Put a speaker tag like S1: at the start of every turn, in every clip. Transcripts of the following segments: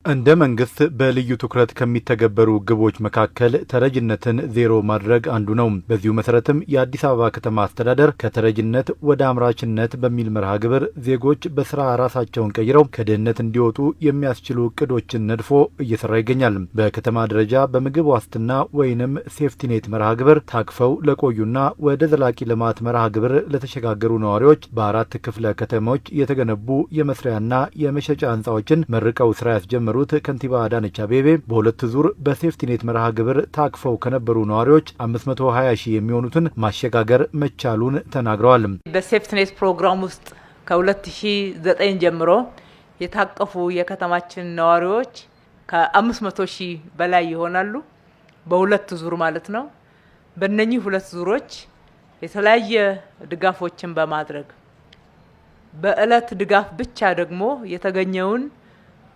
S1: እንደ መንግስት በልዩ ትኩረት ከሚተገበሩ ግቦች መካከል ተረጅነትን ዜሮ ማድረግ አንዱ ነው። በዚሁ መሰረትም የአዲስ አበባ ከተማ አስተዳደር ከተረጅነት ወደ አምራችነት በሚል መርሃ ግብር ዜጎች በስራ ራሳቸውን ቀይረው ከድህነት እንዲወጡ የሚያስችሉ እቅዶችን ነድፎ እየሰራ ይገኛል። በከተማ ደረጃ በምግብ ዋስትና ወይንም ሴፍቲኔት መርሃ ግብር ታቅፈው ለቆዩና ወደ ዘላቂ ልማት መርሃ ግብር ለተሸጋገሩ ነዋሪዎች በአራት ክፍለ ከተሞች የተገነቡ የመስሪያና የመሸጫ ህንፃዎችን መርቀው ስራ ያስጀመሩት ከንቲባ አዳነች አቤቤ በሁለት ዙር በሴፍቲኔት መርሃ ግብር ታቅፈው ከነበሩ ነዋሪዎች 520 ሺህ የሚሆኑትን ማሸጋገር መቻሉን ተናግረዋል።
S2: በሴፍቲኔት ፕሮግራም ውስጥ ከ2009 ጀምሮ የታቀፉ የከተማችን ነዋሪዎች ከ500 ሺህ በላይ ይሆናሉ። በሁለት ዙር ማለት ነው። በእነኚህ ሁለት ዙሮች የተለያየ ድጋፎችን በማድረግ፣ በእለት ድጋፍ ብቻ ደግሞ የተገኘውን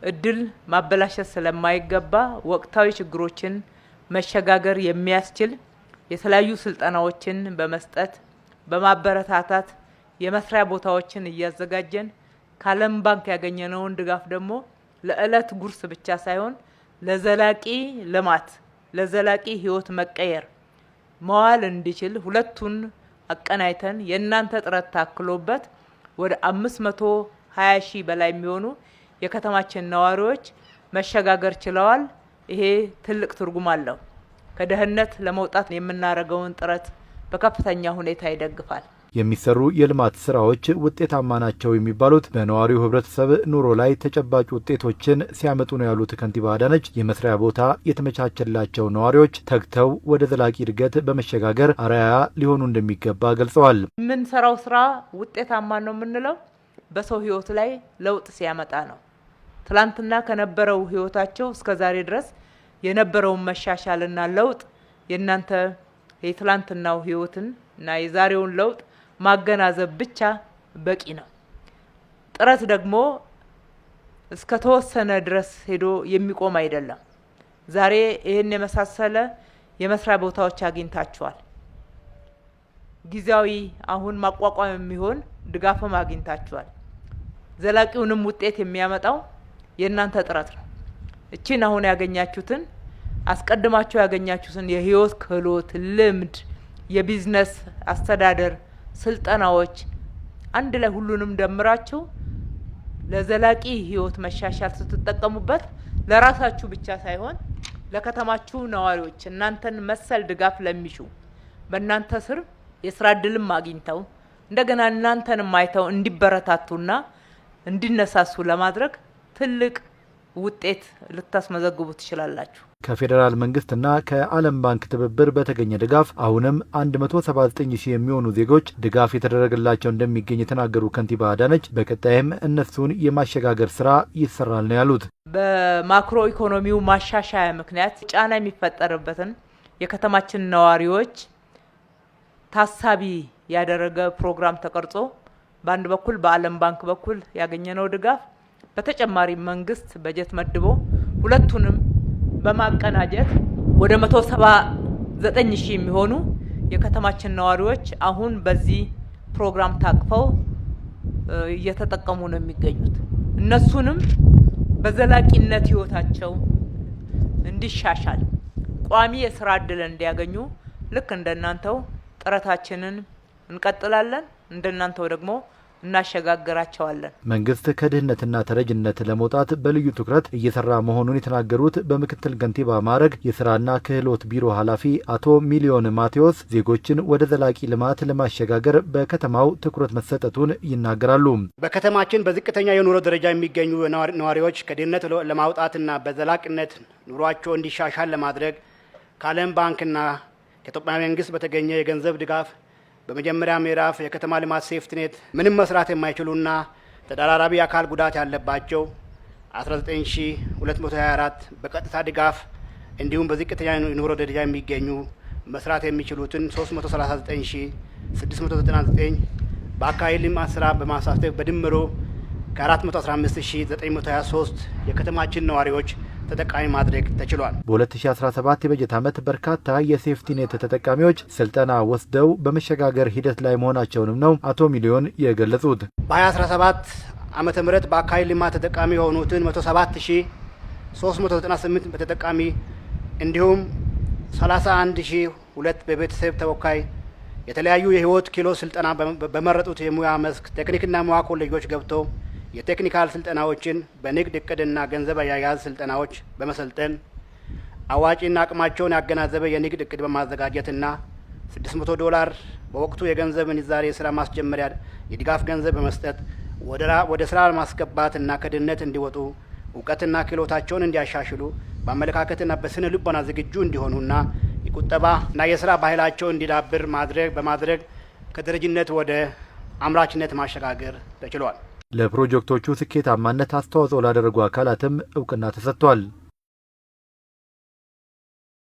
S2: እድል ማበላሸት ስለማይገባ ወቅታዊ ችግሮችን መሸጋገር የሚያስችል የተለያዩ ስልጠናዎችን በመስጠት፣ በማበረታታት፣ የመስሪያ ቦታዎችን እያዘጋጀን፣ ከዓለም ባንክ ያገኘነውን ድጋፍ ደግሞ ለእለት ጉርስ ብቻ ሳይሆን ለዘላቂ ልማት፣ ለዘላቂ ሕይወት መቀየር መዋል እንዲችል ሁለቱን አቀናይተን የእናንተ ጥረት ታክሎበት ወደ 520 ሺህ በላይ የሚሆኑ የከተማችን ነዋሪዎች መሸጋገር ችለዋል። ይሄ ትልቅ ትርጉም አለው። ከድህነት ለመውጣት የምናደርገውን ጥረት በከፍተኛ ሁኔታ ይደግፋል።
S1: የሚሰሩ የልማት ስራዎች ውጤታማ ናቸው የሚባሉት በነዋሪው ህብረተሰብ ኑሮ ላይ ተጨባጭ ውጤቶችን ሲያመጡ ነው ያሉት ከንቲባ አዳነች፣ የመስሪያ ቦታ የተመቻቸላቸው ነዋሪዎች ተግተው ወደ ዘላቂ እድገት በመሸጋገር አርአያ ሊሆኑ እንደሚገባ ገልጸዋል።
S2: የምንሰራው ስራ ውጤታማ ነው የምንለው በሰው ህይወት ላይ ለውጥ ሲያመጣ ነው። ትላንትና ከነበረው ህይወታቸው እስከ ዛሬ ድረስ የነበረውን መሻሻልና ለውጥ፣ የእናንተ የትላንትናው ህይወትን እና የዛሬውን ለውጥ ማገናዘብ ብቻ በቂ ነው። ጥረት ደግሞ እስከ ተወሰነ ድረስ ሄዶ የሚቆም አይደለም። ዛሬ ይህን የመሳሰለ የመስሪያ ቦታዎች አግኝታችኋል። ጊዜያዊ አሁን ማቋቋም የሚሆን ድጋፍም አግኝታችኋል። ዘላቂውንም ውጤት የሚያመጣው የእናንተ ጥረት ነው። እቺን አሁን ያገኛችሁትን፣ አስቀድማችሁ ያገኛችሁትን የህይወት ክህሎት፣ ልምድ፣ የቢዝነስ አስተዳደር ስልጠናዎች አንድ ላይ ሁሉንም ደምራችሁ ለዘላቂ ህይወት መሻሻል ስትጠቀሙበት ለራሳችሁ ብቻ ሳይሆን ለከተማችሁ ነዋሪዎች፣ እናንተን መሰል ድጋፍ ለሚሹ፣ በእናንተ ስር የስራ እድልም አግኝተው እንደገና እናንተንም አይተው እንዲበረታቱና እንዲነሳሱ ለማድረግ ትልቅ ውጤት ልታስመዘግቡ ትችላላችሁ።
S1: ከፌዴራል መንግስትና ከዓለም ባንክ ትብብር በተገኘ ድጋፍ አሁንም 179 ሺህ የሚሆኑ ዜጎች ድጋፍ የተደረገላቸው እንደሚገኝ የተናገሩ ከንቲባ አዳነች፣ በቀጣይም እነሱን የማሸጋገር ስራ ይሰራል ነው ያሉት።
S2: በማክሮ ኢኮኖሚው ማሻሻያ ምክንያት ጫና የሚፈጠርበትን የከተማችን ነዋሪዎች ታሳቢ ያደረገ ፕሮግራም ተቀርጾ በአንድ በኩል በዓለም ባንክ በኩል ያገኘነው ድጋፍ፣ በተጨማሪ መንግስት በጀት መድቦ ሁለቱንም በማቀናጀት ወደ 179 ሺህ የሚሆኑ የከተማችን ነዋሪዎች አሁን በዚህ ፕሮግራም ታቅፈው እየተጠቀሙ ነው የሚገኙት። እነሱንም በዘላቂነት ህይወታቸው እንዲሻሻል፣ ቋሚ የስራ እድል እንዲያገኙ ልክ እንደናንተው ጥረታችንን እንቀጥላለን። እንደናንተው ደግሞ እናሸጋግራቸዋለን።
S1: መንግስት ከድህነትና ተረጅነት ለመውጣት በልዩ ትኩረት እየሰራ መሆኑን የተናገሩት በምክትል ከንቲባ ማዕረግ የስራና ክህሎት ቢሮ ኃላፊ አቶ ሚሊዮን ማቴዎስ ዜጎችን ወደ ዘላቂ ልማት ለማሸጋገር በከተማው ትኩረት መሰጠቱን ይናገራሉ።
S3: በከተማችን በዝቅተኛ የኑሮ ደረጃ የሚገኙ ነዋሪዎች ከድህነት ለማውጣትና በዘላቂነት ኑሯቸው እንዲሻሻል ለማድረግ ከዓለም ባንክና ከኢትዮጵያ መንግስት በተገኘ የገንዘብ ድጋፍ በመጀመሪያ ምዕራፍ የከተማ ልማት ሴፍትኔት ምንም መስራት የማይችሉና ተደራራቢ አካል ጉዳት ያለባቸው 19224 በቀጥታ ድጋፍ እንዲሁም በዝቅተኛ የኑሮ ደረጃ የሚገኙ መስራት የሚችሉትን 339699 በአካባቢ ልማት ስራ በማሳተፍ በድምሩ ከ415923 የከተማችን ነዋሪዎች ተጠቃሚ ማድረግ ተችሏል።
S1: በ2017 የበጀት ዓመት በርካታ የሴፍቲኔት ተጠቃሚዎች ስልጠና ወስደው በመሸጋገር ሂደት ላይ መሆናቸውንም ነው አቶ ሚሊዮን የገለጹት።
S3: በ2017 ዓመተ ምህረት በአካባቢ ልማት ተጠቃሚ የሆኑትን 398 በተጠቃሚ እንዲሁም 31,002 በቤተሰብ ተወካይ የተለያዩ የህይወት ክህሎት ስልጠና በመረጡት የሙያ መስክ ቴክኒክና ሙያ ኮሌጆች ገብተው የ technical ስልጠናዎችን በንግድ እቅድና ገንዘብ አያያዝ ስልጠናዎች በመሰልጠን አዋጪና አቅማቸውን ያገናዘበ የንግድ እቅድ በማዘጋጀትና $600 በወቅቱ የገንዘብ ምንዛሬ የስራ ማስጀመሪያ የድጋፍ ገንዘብ በመስጠት ወደ ስራ ማስገባትና ከድህነት እንዲወጡ፣ እውቀትና ክህሎታቸውን እንዲያሻሽሉ፣ በአመለካከትና በስነ ልቦና ዝግጁ እንዲሆኑና የቁጠባና የስራ ባህላቸው እንዲዳብር ማድረግ በማድረግ ከተረጂነት ወደ አምራችነት ማሸጋገር ተችሏል።
S1: ለፕሮጀክቶቹ ስኬታማነት አስተዋጽኦ ላደረጉ አካላትም እውቅና ተሰጥቷል።